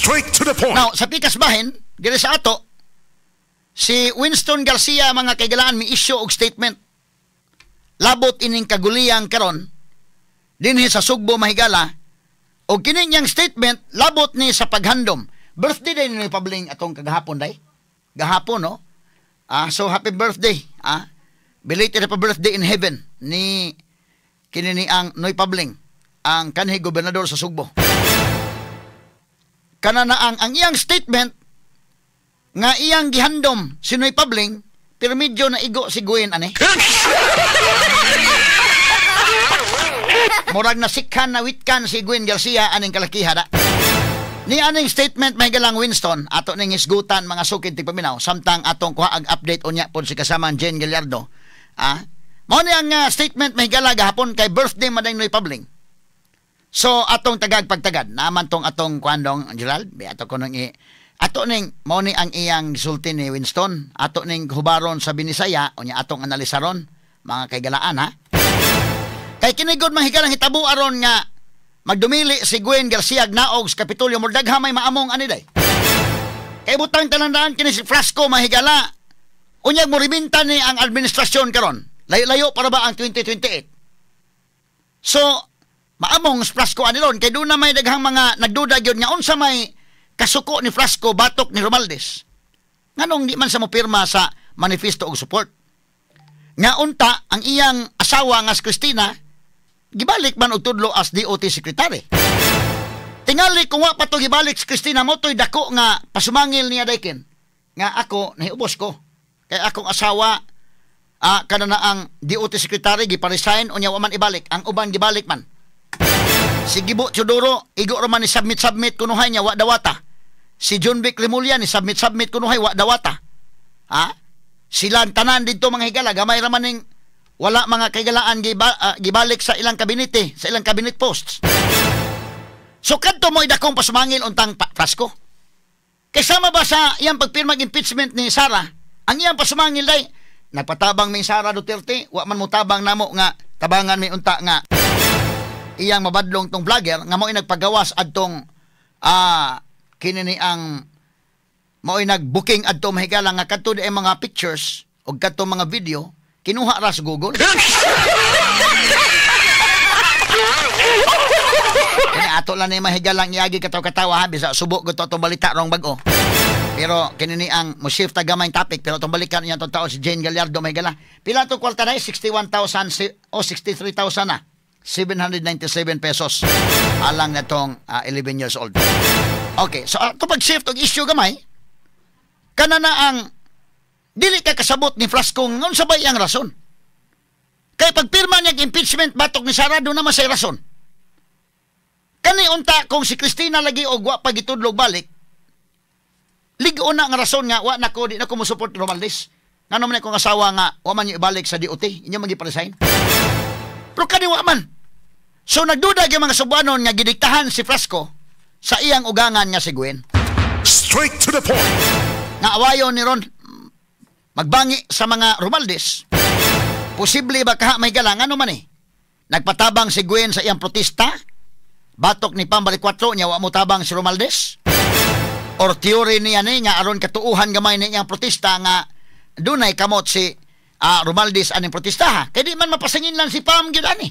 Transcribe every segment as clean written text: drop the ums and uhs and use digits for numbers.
Straight to the point. Now, sa pikas bahin, diri sa ato, si Winston Garcia, mga kaigalaan, mi issue og statement. Labot ining kaguliyang karon dinhi sa Sugbo, mahigala, og kini niyang statement labot ni sa paghandom. Birthday day ni Pabling atong kagahapon day. Gahapon, no? Ah, so happy birthday, ah. Belated happy birthday in heaven ni kini ni ang Noy Pabling, ang kanhi gobernador sa Sugbo. Kana na ang iyang statement nga iyang gihandom si Noy Pabling, pero medyo naigo si Gwen ani. Murag nasikhan na witkan si Gwen Garcia aning kalakiha da. Ni aning statement, may galang Winston, ato ning hisgutan, mga sukid tigpaminaw, samtang atong kuha ang update unya pod si kasamang Jane Gallardo. Ah, mao ni ang statement, may gala, gahapon kay birthday man Noy Pabling. So atong tagag pagtagad naman tong atong kuandong Gerald, bi ato ko nang i ato ning mao ni ang iyang gisulti ni Winston, ato ning hubaron sa Binisaya, unya atong analisaron, mga kaigalaan, ha. Kay kini gud, mga hitabo aron nga magdumili si Gwen Garcia Gnaog sa Kapitolyo, murdagha may maamong ani day. Kay butang talandaan kini si Frasco, mahigala. Unyag mo ribinta ni ang administrasyon karon. Layo-layo para ba ang 2028. So maamong Frasco ani ron kay doon na may daghang mga nagduda gyud nga unsa may kasuko ni Frasco batok ni Romualdez. Nganong di man sa mopirma sa manifesto og support? Nga unta ang iyang asawa nga si Cristina gibalik man og tudlo as DOT secretary. Tingali kung wa pa to gibalik si Cristina mo to'y dako nga pasumangil niya dayken. Nga ako nahiubos ko. Kay akong asawa kana na ang DOT secretary gipa-resign, unya wa man ibalik. Ang uban gibalik man. Si Gibo Teodoro, igo ra man ni submit submit kunuhay niya wa dawata. Si John Vic Remulla ni submit submit kunuhay wa dawata. Ha? Sila tanan didto, mga higala, gamay ra man ning wala, mga kaigalaan, gibalik sa ilang kabinete, sa ilang cabinet posts. So kadto mo idakong pasumangil untang Frasco. Kay sama ba sa iyang pagpirma impeachment ni Sara, ang iyang pasumangil day, nagpatabang mi Sara Duterte, wa man mo tabang namo nga tabangan mi unta nga iyang mabadlong tong vlogger nga mo'y nagpagawas adtong kini ni ang mo'y nag-booking adto, mahigala, nga kadto di ay mga pictures o kadto mga video kinuha ra sa Google. Kini ato lang ni, mahigalang, iagi kataw-katawa ha, bisa subo gud to atong balita rong bag-o. Pero kini ni ang mo shift ta gamay topic, pero atong balikan niya atong tao si Jane Gallardo, mahigala. Pila to kwarta na 61,000 o 63,000 na 797 pesos alang na tong 11 years old. Okay, so ato pag shift og issue gamay, kana na ang dili ka kasabot ni Frasco unsa ba iyang rason. Kay pagpirma niya impeachment batok ni Sara, doon naman say rason. Kani unta kung si Cristina lagi og wa pa gitudlog balik, ligo na nga rason nga wa na ko, di na ko mo-support Romualdez. Ngano man akong asawa nga wa man niyo ibalik sa DOT, inyo man gi-resign. Pero kani wa man. So nagduda gyud mga Subuanon nga gidiktahan si Frasco sa iyang ugangan nga si Gwen. Straight to the point. Nga awayon ni ron magbangi sa mga Romualdez. Posible ba kaha may galang ano man eh? Nagpatabang si Gwen sa iyang protesta? Batok ni Pambali 4 niya wa mo tabang si Romualdez? Or theory niya ni nga aron katuuhan gamay ni iyang protesta nga dunay kamot si Romualdez aning protesta ha? Kay di man mapasingin lang si Pam gyud ani.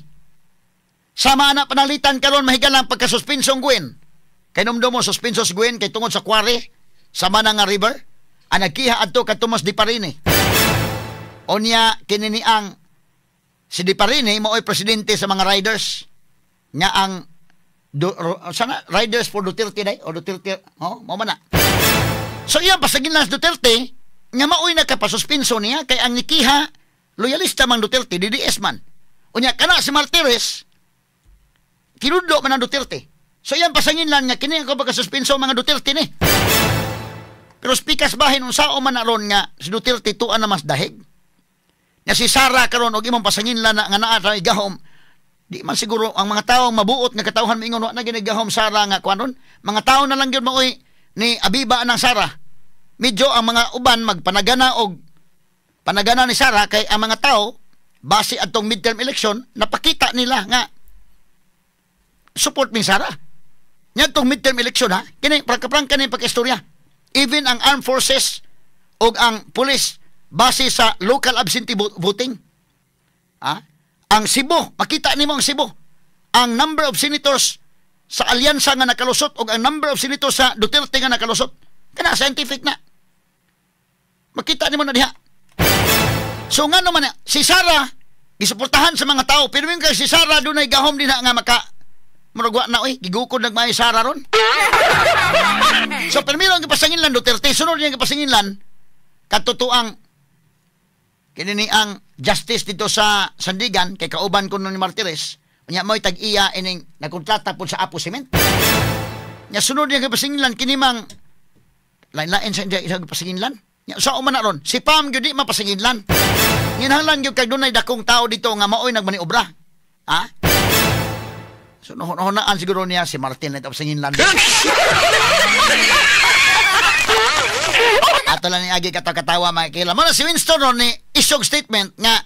Sama na panalitan karon, mahigalang, pagkasuspensong Gwen. Kay numdum mo suspenso si Gwen kay tungod sa quarry sa Mananga River, ang nagkiha adto kadto mas di Parini. Onya kini ni ang si Di Parini mao'y presidente sa mga riders nga ang sana Riders for Duterte day o Duterte, oh, mao man na. So iyang pasagin lang sa Duterte nga mao'y nakapasuspenso niya kay ang nikiha loyalista mang Duterte, DDS man. Unya kana si Martires kinudlo man ang Duterte. So iyang pasangin lang nga kini ang pagkasuspenso mga Duterte ni. Pero speakers bahin unsa man aron nga si Duterte tuan na mas dahig. Nga si Sara karon og imong pasangin lang na nga naa sa gahom, di man siguro ang mga tawo mabuot nga katawhan moingon wa na ginigahom Sara nga kuanon. Mga tao na lang gyud maoy ni abiba nang Sara. Medyo ang mga uban magpanagana og panagana ni Sara kay ang mga tao base adtong midterm election napakita nila nga support ni Sara. Niadtong midterm election ha, kini prangka-prangka ni pagka-istorya. Even ang armed forces o ang police base sa local absentee voting. Ha? Ang Cebu, makita nimo ang Cebu. Ang number of senators sa alyansa nga nakalusot o ang number of senators sa Duterte nga nakalusot. Kana scientific na. Makita nimo na diha. So nga naman si Sara gisuportahan sa mga tao, pero yung kay si Sara dunay gahom din na nga maka murag wa na oy, gigukod nagmay Sara ron. So primero ang gipasanginlan Duterte, sunod niyang gipasanginlan katotoang kini ni ang justice dito sa Sandigan kay kauban ko ni Martires. Unya mo'y tag-iya ining nagkontrata pod sa Apo Cement. Nya sunod niyang gipasanginlan kini mang lain-lain sa iya gipasanginlan. Nya sa man na ron, si Pam gyud di mapasanginlan. Nginahanglan gyud kay dunay dakong tao dito nga maoy nagmaniobra. Ha? So nahunaan siguro niya si Martin na pasanginlan. Ato lang ni agi katawa mga kila. Muna si Winston ron ni isog statement nga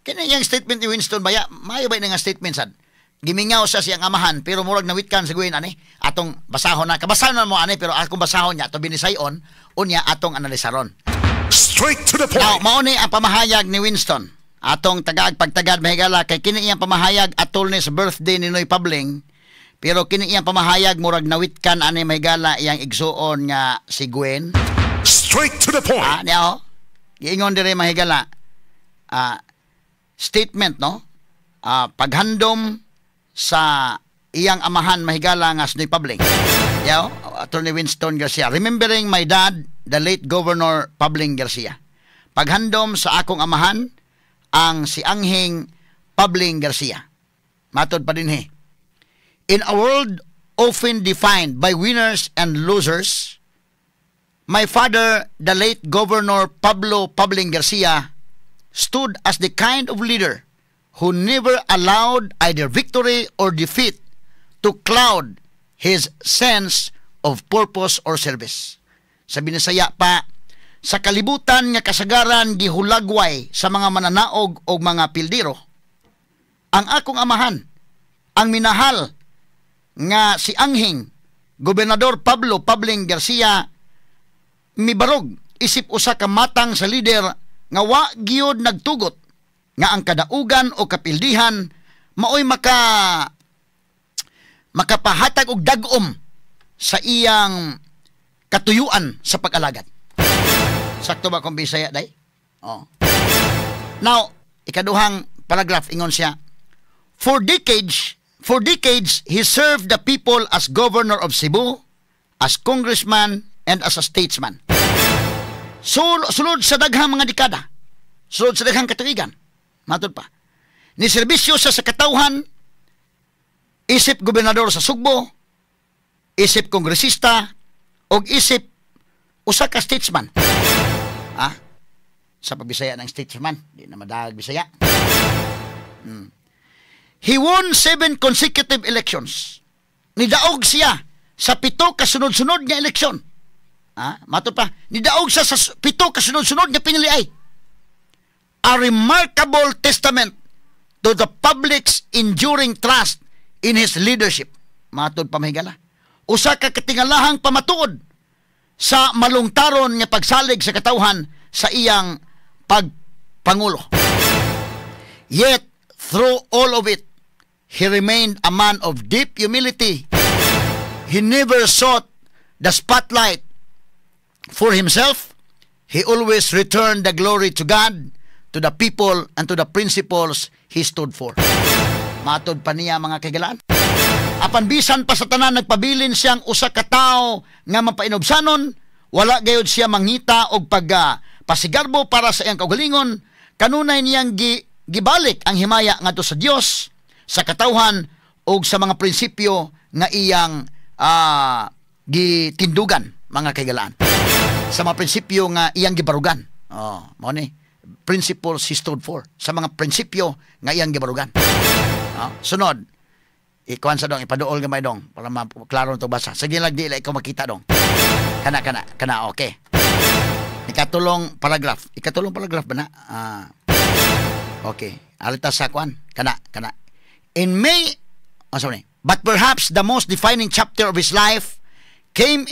kini iyang statement ni Winston baya maayo ba ini nga statement sad? Gimingaw sa siyang amahan pero murag nawitkan sa Gwen ani atong basahon na kabasahon na mo ani pero akong basahon niya ato binisayon unya atong analisaron. Straight to the point. Now, mao ni ang pamahayag ni Winston. Atong tagaag pagtagad mahigala kay kini iyang pamahayag atol ni sa birthday ni Noy Pabling. Pero kini iyang pamahayag murag nawitkan ani mahigala iyang igsuon nga si Gwen. Straight to the point. Ah, niya oh. Giingon dire mahigala. Statement no? Paghandom sa iyang amahan mahigala nga si Noy Pabling. Yaw, Attorney Winston Garcia. Remembering my dad, the late Governor Pabling Garcia. Paghandom sa akong amahan, ang si Anghing Pabling Garcia. Matod pa din he. In a world often defined by winners and losers, my father, the late Governor Pablo Pabling Garcia, stood as the kind of leader who never allowed either victory or defeat to cloud his sense of purpose or service. Sa Binisaya pa, sa kalibutan nga kasagaran gihulagway sa mga mananaog o mga pildiro, ang akong amahan, ang minahal nga si Anghing, Gobernador Pablo Pabling Garcia, mibarog isip usa ka matang sa lider nga wa gyud nagtugot nga ang kadaugan o kapildihan maoy makapahatag og dag-om sa iyang katuyuan sa pag-alagad. Sakto ba kung Bisaya, day? Oh. Now, ikaduhang paragraph ingon siya, for decades he served the people as governor of Cebu, as congressman, and as a statesman. Sulod sa daghang mga dekada, sulod sa daghang katuigan, matod pa, ni serbisyo siya sa katawhan, isip gobernador sa Sugbo, isip kongresista, og isip usa ka statesman. Ah, sa pagbisaya ng statesman, di na madag Bisaya. He won 7 consecutive elections. Nidaog siya sa 7 kasunod-sunod nga eleksyon. Ah, matod pa, nidaog siya sa 7 kasunod-sunod nga piniliay. A remarkable testament to the public's enduring trust in his leadership. Matod pa mahigala. Usa ka katingalahang pamatuod sa malungtaron nga pagsalig sa katawhan sa iyang pagpangulo. Yet, through all of it, he remained a man of deep humility. He never sought the spotlight for himself. He always returned the glory to God, to the people, and to the principles he stood for. Matod pa niya mga kaigalaan. Apan bisan pa sa tanan nagpabilin siyang usa ka tawo nga mapainubsanon, wala gayud siya mangita og pag pasigarbo para sa iyang kaugalingon, kanunay niyang gibalik ang himaya ngadto sa Dios, sa katawhan og sa mga prinsipyo nga iyang gitindugan mga kaigalaan. Sa mga prinsipyo nga iyang gibarugan. Oh, mao ni principles he stood for. Sa mga prinsipyo nga iyang gibarugan. Oh, sunod, ikuan sa dong, ipaduol gamay dong para maklaro to basa. Sige lang, di ikaw makita dong. Kana kana kana okay. Ikatulong paragraph. Ikatulong paragraph ba na? Okay. Alita sa kuan. Kana kana. In May, oh, sorry. But perhaps the most defining chapter of his life came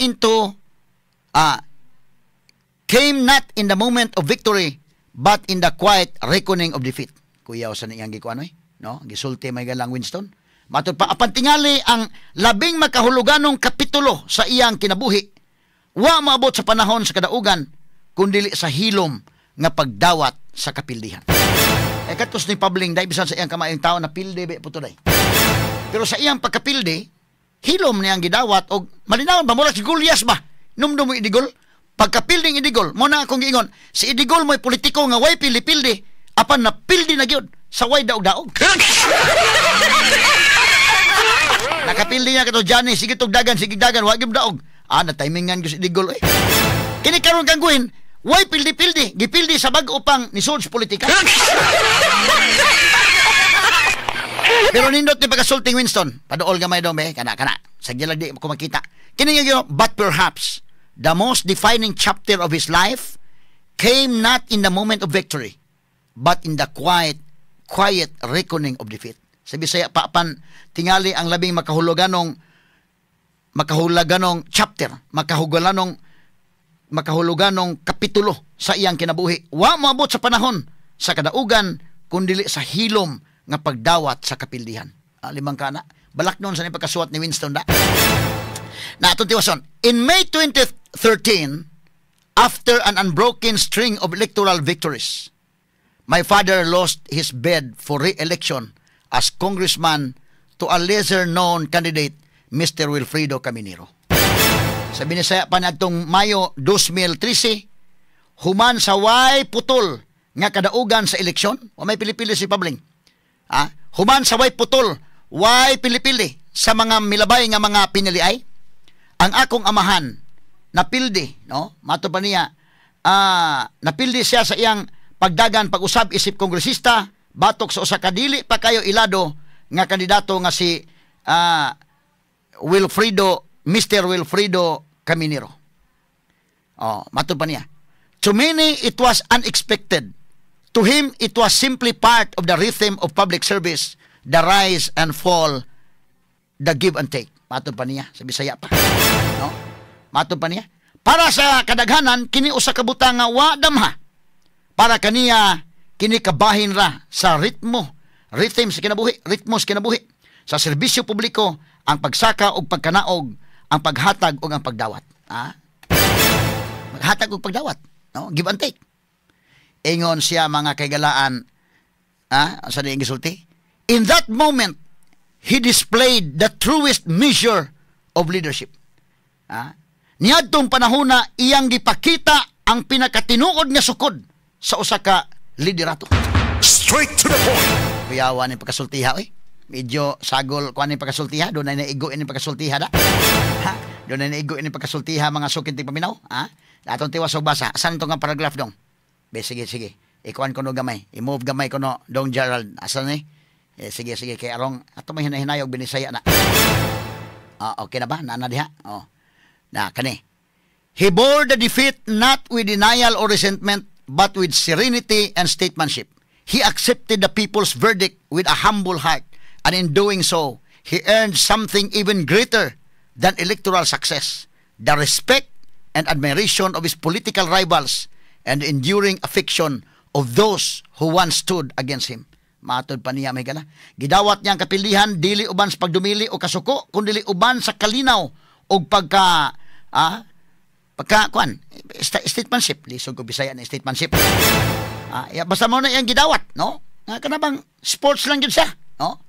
not in the moment of victory but in the quiet reckoning of defeat. Kuyaw sa niyang gikuan oy, no? Gisulti may galang Winston. Matud pa, apan tingali ang labing makahuluganong kapitulo sa iyang kinabuhi wa maabot sa panahon sa kadaugan kundili sa hilom nga pagdawat sa kapildihan. Eh katos ni Pabling dai, bisan sa iyang kamaayong tao, na pildi be po day. Pero sa iyang pagkapildi, hilom niyang gidawat og malinawon ba, mura si Gulyas ba? Numdum mo Idigol? Pagkapilding Idigol, mo na akong giingon, si Idigol mo'y politiko nga way pili-pildi, apan napildi na gyud sa way daog-daog. Nakapildi niya kato Johnny, sige tugdagan, sige dagan, wa gyud daog. Ah, na timingan gyud si Idigol eh. Kini karon kang guhin, way pildi-pildi, gipildi sa bag-o pang nisod sa politika. Pero nindot ni pagkasulting Winston, paduol gamay dong be, kana kana. Sagya lang di ko makita. Kini nga gyud, but perhaps the most defining chapter of his life came not in the moment of victory, but in the quiet reckoning of defeat. Sa Bisaya pa, pan tingali ang labing makahuluganong chapter, makahuluganong kapitulo sa iyang kinabuhi. Wa moabot sa panahon sa kadaugan kundili sa hilom nga pagdawat sa kapildihan. Ah, limang kana. Balak noon sa pagkasuwat ni Winston da. Na atong tiwason. In May 2013, after an unbroken string of electoral victories, my father lost his bid for re-election as congressman to a lesser-known candidate, Mr. Wilfredo Caminero. Sa Binisaya pa natong Mayo 2013, human sa way putol nga kadaugan sa eleksyon, o may pili-pili si Pabling. Ah, human sa way putol, way pili-pili sa mga milabay nga mga piniliay, ang akong amahan napildi, no? Mato pa niya, napildi siya sa iyang pagdagan pag-usab isip kongresista batok sa usa ka dili pa kayo ilado nga kandidato nga si Wilfredo, Mr. Wilfredo Caminero. Oh, mato pa niya. To many it was unexpected. To him it was simply part of the rhythm of public service, the rise and fall, the give and take. Mato pa niya sa Bisaya pa. No? Mato pa niya. Para sa kadaghanan kini usa ka butang nga wa damha. Para kaniya kini kabahin ra sa rhythm sa kinabuhi, ritmo sa kinabuhi. Sa serbisyo publiko, ang pagsaka og pagkanaog, ang paghatag og ang pagdawat. Ah? Maghatag og pagdawat, no? Give and take. Ingon siya mga kaigalaan, sa diing gisulti? In that moment, he displayed the truest measure of leadership. Ah? Niadtong panahona iyang gipakita ang pinakatinuod nga sukod sa usa ka liderato. Straight to the point. Kuyawa ni pagkasultiha oy. Medyo sagol kuan ni pagkasultiha, doon na naigo ini pagkasultiha da. Ha? Doon na naigo ini pagkasultiha mga sukin ti paminaw, ha? Atong tiwas og basa. Asan to nga paragraph dong? Be, sige sige. Ikuan ko no gamay. I-move gamay ko no dong Gerald. Asan ni? Eh, sige sige kay arong ato may hinahinayog binisaya na. Ah, okay na ba? Naa na diha. Oh. Na kani. He bore the defeat not with denial or resentment, but with serenity and statesmanship. He accepted the people's verdict with a humble heart, and in doing so, he earned something even greater than electoral success, the respect and admiration of his political rivals and the enduring affection of those who once stood against him. Matod pa niya, may gala. Gidawat niya ang kapilihan, dili uban sa pagdumili o kasuko, kundi uban sa kalinaw o pagka, pagka, kuan, statesmanship. Lisod ko Bisaya na statesmanship. Basta mo na iyang gidawat, no? Nga kanabang sports lang yun siya, no?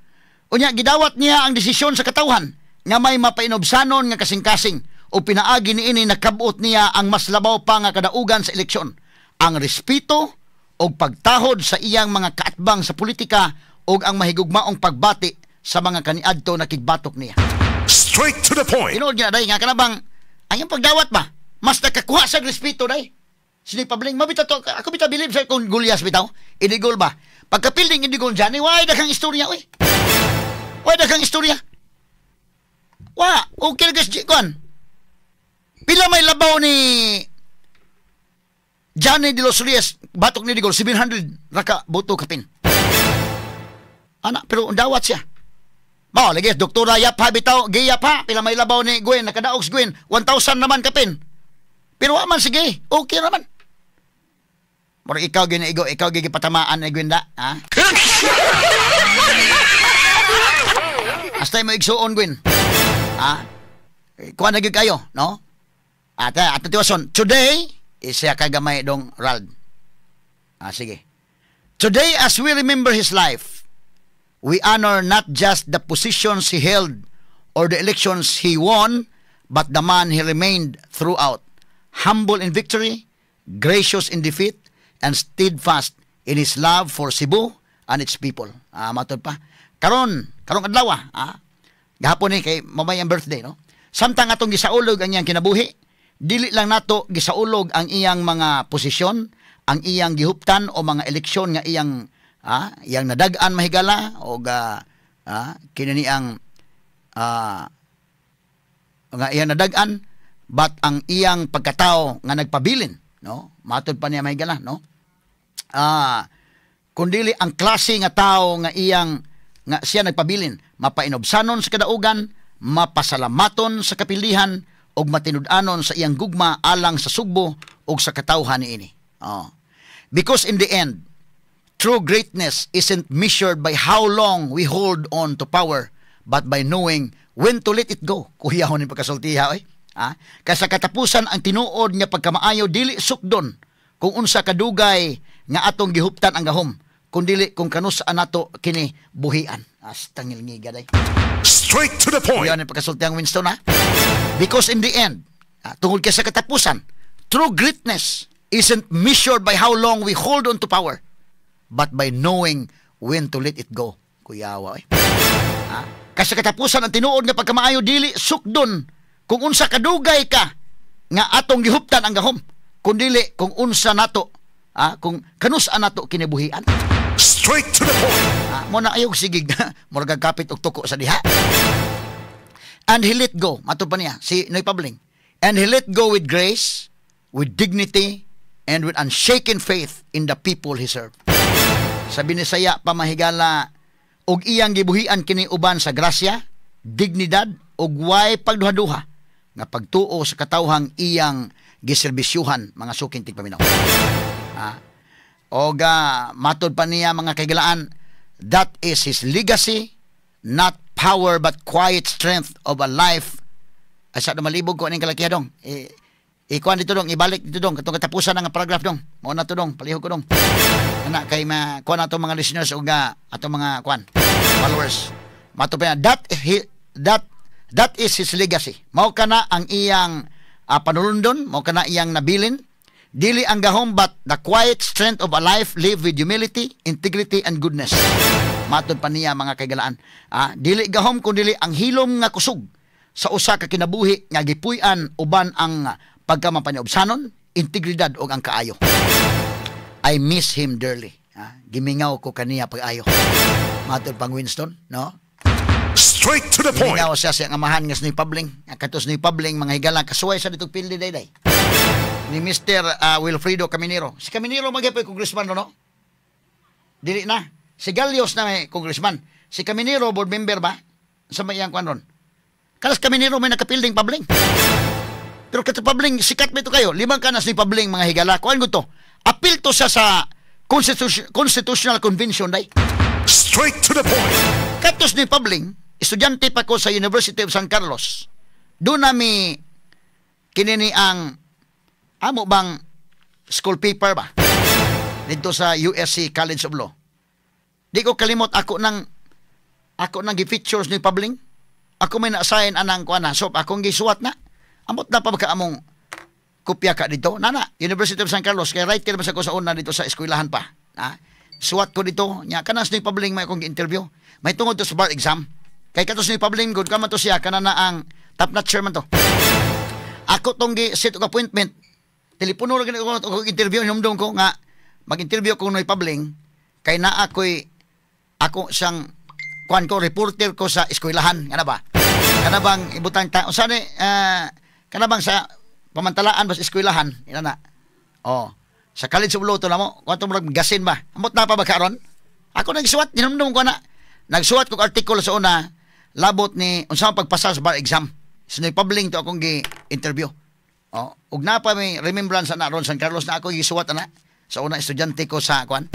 Unya, gidawat niya ang desisyon sa katawhan nga may mapainobsanon nga kasing-kasing o pinaagi niini nakabot niya ang mas labaw pa nga kadaugan sa eleksyon. Ang respeto o pagtahod sa iyang mga kaatbang sa politika o ang mahigugmaong pagbati sa mga kaniadto na kigbatok niya. Straight to the point. Tinuod nga day nga kanabang ang iyang pagdawat ba mas nakakuha sa respeto day. Sini Pabling mabita to ako bitaw bilib sa kung Gulyas bitaw Idigol ba pagkapilding Idigol dyan way daghang istorya oy. Way daghang istorya. Wa okay guys kuan. Pila may labaw ni Johnny de los Reyes batok ni Idigol 700 raka boto kapin. Ana pero dawat siya. Mao lagi Doktora Yap ha bitaw, giyap ha, pila may labaw ni Gwen, nakadaog si Gwen, 1,000 naman kapin. Pero wa man sige, okay raman. Murag ikaw ginaigo, ikaw gigipatamaan ni Gwen da, ha? Hasta mo igsuon, Gwen. Ha? Kuha na gyud kayo, no? Ate, ato tiwason. Today, isa ka gamay dong Rald. Ah, sige. Today, as we remember his life, we honor not just the positions he held or the elections he won, but the man he remained throughout. Humble in victory, gracious in defeat, and steadfast in his love for Cebu and its people. Ah, matod pa. Karon, karong adlaw, ah, gahapon ni kay mamay ang birthday, no? Samtang atong gisaulog ang iyang kinabuhi, dili lang nato gisaulog ang iyang mga posisyon, ang iyang gihuptan o mga eleksyon nga iyang iyang nadag-an, mahigala o kini ang nga iyang nadag-an, but ang iyang pagkatao nga nagpabilin, no? Matod pa niya, mahigala, no? Kundili ang klase nga tao nga iyang nga siya nagpabilin, mapainobsanon sa kadaugan, mapasalamaton sa kapilihan ug matinud-anon sa iyang gugma alang sa Sugbo ug sa katawhan niini. Oh. Because in the end, true greatness isn't measured by how long we hold on to power, but by knowing when to let it go. Kuya ni pagkasultiha oy. Ah, kay sa katapusan, ang tinuod nga pagkamaayo dili sukdon kung unsa kadugay nga atong gihuptan ang gahom, kundili kung kanus nato kini buhian. Hasta ngilngiga day. Straight to the point. Kuya ni pagkasulti ang Winston ha. Because in the end, tungod kay sa katapusan, true greatness isn't measured by how long we hold on to power, but by knowing when to let it go. Kuyawa eh. Ha? Kasi sa katapusan, ang tinuod nga pagkamaayo dili sukdon kung unsa kadugay ka nga atong gihuptan ang gahom, kundili kung unsa nato, kung kanus nato kinibuhian. Straight to the point. Ah, mo na ayaw sige murag kapit og tuko sa diha. And he let go, mato pa niya si Noy Pabling. And he let go with grace, with dignity, and with unshaken faith in the people he served. Sa Binisaya pa, mahigala, og iyang gibuhian kini uban sa grasya, dignidad ug way pagduha-duha nga pagtuo sa katawhang iyang giserbisyuhan, mga suking tigpaminaw. Ah. Og matod pa niya, mga kaigalaan, that is his legacy, not power but quiet strength of a life. Ay sa malibog ko aning kalakiha dong. Ikuan dito dong, ibalik dito dong, katong katapusan ng paragraph dong. Mao na to dong, palihog ko dong. Ana kay ma kuan ato mga listeners ug ato mga kuan followers. Mato pa niya, that is his legacy. Mao kana ang iyang panulundon, mao kana iyang nabilin. Dili ang gahom but the quiet strength of a life lived with humility, integrity and goodness. Matod pa niya, mga kaigalaan. Dili gahom kun dili ang hilom nga kusog sa usa ka kinabuhi nga gipuy-an uban ang pagkamapaniobsanon, integridad ug ang kaayo. I miss him dearly. Gimingaw ko kaniya pag-ayo. Matod pang Winston, no? Straight to the point. Gimingaw siya sa amahan nga si Pabling. Katos ni Pabling, mga higala, kasuway sa ditong pildi dayday. Ni Mr. Wilfredo Caminero. Si Caminero magyapon congressman, no? Dili na. Si Galios na may congressman. Si Caminero, board member ba? Sa may iyang kwan ron. Kalas Caminero may nakapilding Pabling. Pero kato Pabling, sikat ba ito kayo? Limang kanas ni Pabling, mga higala. Kuan ko to. Apil to siya sa Constitutional Convention, day. Straight to the point. Katos ni Pabling, estudyante pa ko sa University of San Carlos. Doon nami kinini ang amo bang school paper ba? Dito sa USC College of Law. Di ko kalimot ako nang gi-features ni Pabling. Ako may na-assign anang kuan na. So akong gisuwat na. Amot na pa ba ka among kopya ka dito? Nana, University of San Carlos kay right ba sa ko sa una dito sa eskwelahan pa. Ha? Suwat ko dito. Nya kanas ni Pabling may akong gi-interview. May tungod to sa bar exam. Kay katos ni Pabling good ka man to siya kana na ang top notch chairman to. Ako tong gi set og appointment. Telepono ra gani ko og interview, hinumdum ko nga mag-interview ko Noy Pabling kay naa ko'y ako siyang kuan ko, reporter ko sa eskwelahan kana ba, kana bang ibutang ta unsa ni kana bang sa pamantalaan ba sa eskwelahan ina na. Oh, sa College of Law to namo kuan to, murag gasin ba. Amot na pa ba karon ako nagsuwat, hinumdum ko na nagsuwat kog artikulo sa una. Labot ni unsa man pagpasa sa bar exam. Si Noy Pabling to akong gi-interview. Oh, ug na pa may remembrance na ron San Carlos na ako gisuwat ana sa una estudyante ko sa kuan.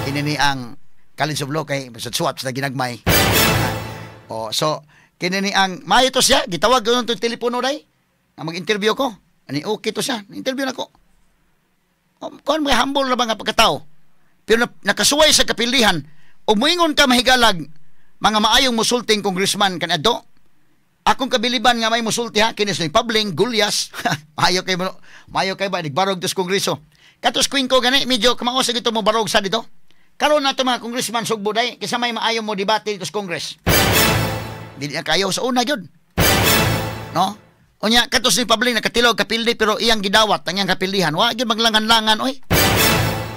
Kini ni ang College of Law kay sa suwat sa ginagmay. Oh, so kini ni ang maayo to siya, gitawag ko nung telepono day. Nga mag-interview ko. Ani okay to siya, interview nako. Oh, kuan mga humble na ba nga pagkatao. Pero nakasuway sa kapilihan ug moingon ka mahigalag mga maayong musulting congressman kanadto. Akong kabiliban nga may musulti ha, kinis ni Pabling, Gulyas. Maayo kay ba nigbarog tos kongreso. Katos queen ko gani medyo kamao sa gito mo barog sa dito. Karon na to mga congressman sugbo day kaysa may maayo mo debate dito sa Congress. Dili na kayo sa una gyud. No? Unya katos ni Pabling nakatilog kapildi pero iyang gidawat ang iyang kapildihan. Wa gyud maglangan-langan oy.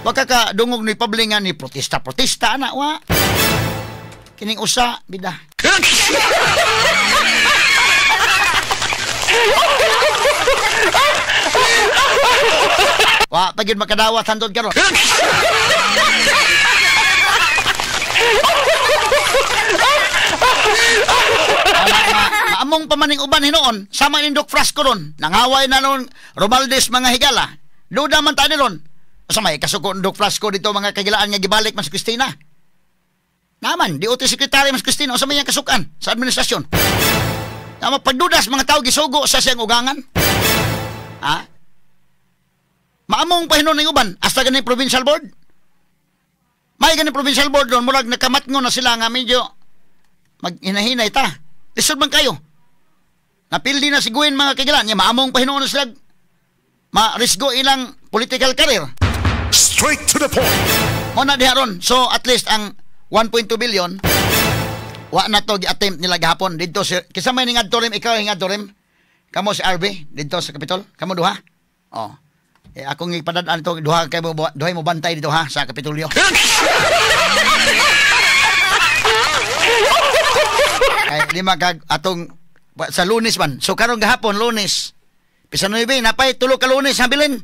Wa ka ka dungog ni Pabling nga ni protesta-protesta ana wa. Kining usa bida. Wa pa gyud makadawat hantod karon. Maamong pa maning uban hinuon, sama ning Doc Frasco ron. Nangaway na ron Romaldes mga higala. Duda man ta ni ron. Sa may kasuko Doc Frasco dito mga kagilaan nga gibalik man si Cristina. Naman, DOT Secretary mas Cristina, sa may kasukan sa administrasyon. Tama, pagdudas mga tao gisugo sa siyang ugangan. Ha? Maamong pa hinuon ning uban, hasta ganing provincial board. May ganing provincial board doon, murag nakamatngo na sila nga medyo maghinahinay ta. Lisod man kayo. Napildi na si Gwen mga kagilaan, niya maamong pa hinuon na sila marisgo ilang political career. Straight to the point. Muna diha ron. So at least ang 1.2 billion wa na to gi-attempt nila gahapon didto si kinsa may ningadto rim, ikaw ningadto rim kamo si RB didto sa Kapitol kamo duha. Oh. Eh, akong ipadad-an to duha kay mo duhay mo bantay dito ha sa Kapitolyo. Ay lima kag atong sa Lunes man. So karon gahapon Lunes. Pisa 9 napay tulo ka Lunes habilin.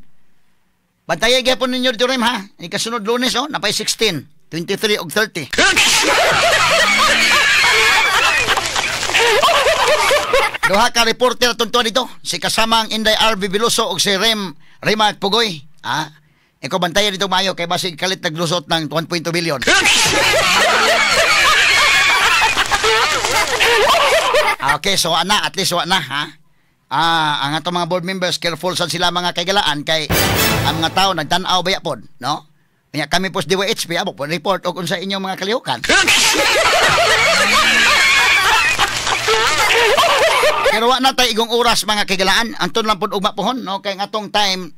Bantayan gyapon ninyo dito rim ha. Ikasunod Lunes oh napay 16, 23 og 30. Duha ka reporter tuntua dito, si kasamang Inday RV Veloso og si Rem Remark Pugoy. Ah, ikaw bantayan dito maayo kay basig kalit naglusot ng 1.2 billion. Okay, so ana, at least wa na ha. Ah, ang atong mga board members careful sad sila mga kaigalaan kay ang mga tao nagtan-aw baya pod, no? Kanya kami po sa DYHP abo po report og unsa inyong mga kalihukan. Pero wa na tay igong oras mga kaigalaan, anton lang pod ugma pohon, no? Kay ang atong time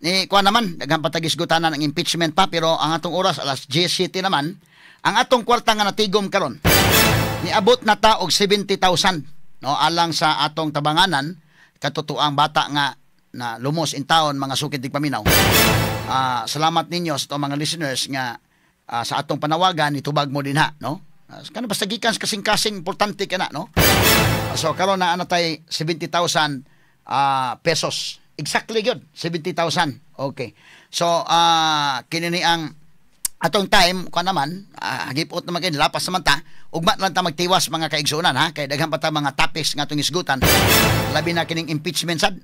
ni kuan naman daghan pa tagisgutanan ang impeachment pa pero ang atong oras alas 10:07 naman. Ang atong kwarta nga natigom karon niabot na ta og 70,000, no, alang sa atong tabanganan katotoang bata nga na lumos in town mga sukid tigpaminaw. Salamat ninyo sa atong mga listeners nga sa atong panawagan nitubag mo din ha, no? Kano basta gikan sa kasing-kasing importante ka na, no? So karon na ana tay 70,000 pesos. Exactly gyud, 70,000. Okay. So kini ni ang atong time kuan naman, hagipot naman kay lapas naman ta. Ugma lang ta magtiwas mga kaigsuonan ha kay daghan pa ta mga topics nga atong isgutan. Labi na kining impeachment sad,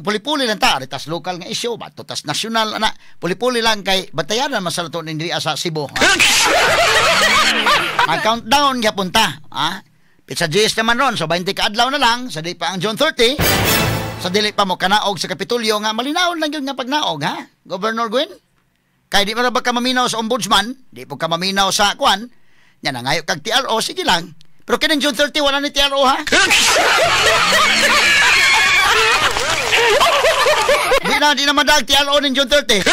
puli-puli lang ta, tas local nga issue, bato tas national ana, puli-puli lang kay batayanan man sa ato diri sa Cebu. Mag countdown gyapon ta, ha? Pizza G's naman ron, so 20 ka adlaw na lang, sa di pa ang June 30. Sa dili pa mo kanaog sa Kapitolyo nga malinawon lang gyud nga pagnaog ha, Governor Gwen. Kay di man ba ka maminaw sa ombudsman, di po ka maminaw sa kuan, nya nangayo kag TRO, sige lang. Pero kining June 30 wala ni TRO ha. Di na madag TRO ning June 30.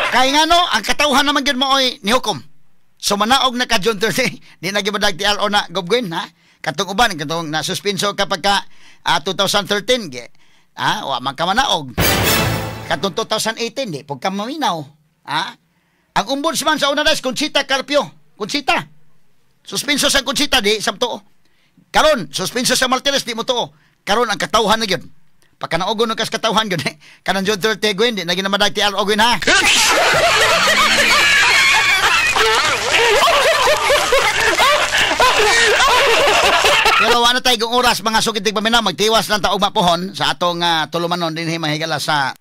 Kay ngano ang katawhan naman gyud mo oy nihukom. So manaog na ka June 30, di na gyud madag TRO na Gobgwen ha. Katong uban katong na suspenso kapag ka 2013 ge. Wa man ka manaog. Katong 2018 di pug ka maminaw. Ha? Ang ombudsman sa una des Conchita Carpio. Conchita. Suspenso sa Conchita di samtuo. Karon suspenso sa Martinez di mo tuo. Karon ang katawhan na gyud. Pagkanaogon kas katawhan gyud kanang June 30 Gwen di na ginamandag TRO Gwen ha. Pero wala tayo kung oras, mga sukid tigpaminaw, magtiwas lang ta ugma pohon sa atong tulumanon dinhi, mga higala, sa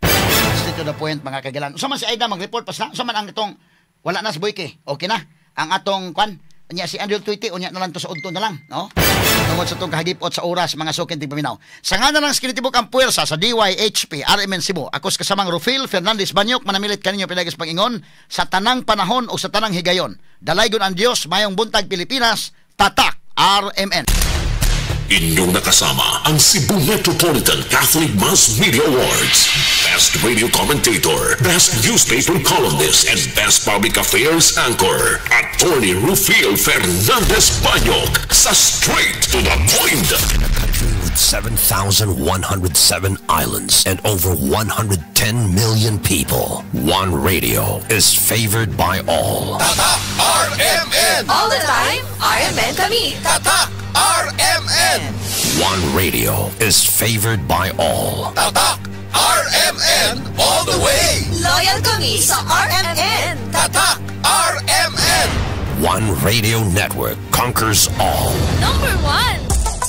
Straight to the Point, mga kagalan. Unsa man si Aida, mag-report pa sila? Unsa man ang itong wala na sa Boyke? Okay na. Ang atong kwan unya si Andrew Tuiti, unya na lang to sa udto na lang, no? Tungod sa itong kahagipot sa oras, mga sukid tigpaminaw. Sa nga na lang kinitibok ang puwersa sa DYHP RMN Cebu. Ako sa kasamang Rufil Fernandez Banyok manamilit kaninyo pinagis pag-ingon sa tanang panahon o sa tanang higayon. Dalaygon ang Dios, mayong buntag, Pilipinas, tatak RMN. Inyong nakasama ang Cebu Metropolitan Catholic Mass Media Awards. Best Radio Commentator, Best Newspaper Columnist, and Best Public Affairs Anchor, Attorney Rufil Fernandez Banyok sa Straight to the Point. In a country with 7,107 islands and over 110 million people, one radio is favored by all. Tatak RMN! All the time, RMN kami. Tatak RMN! One radio is favored by all. Tatak RMN all the way! Loyal kami sa RMN. Tatak RMN! One radio network conquers all. Number one.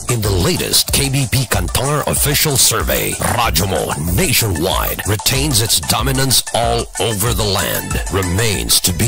In the latest KBP Kantar official survey, Radyo Mo nationwide retains its dominance all over the land, remains to be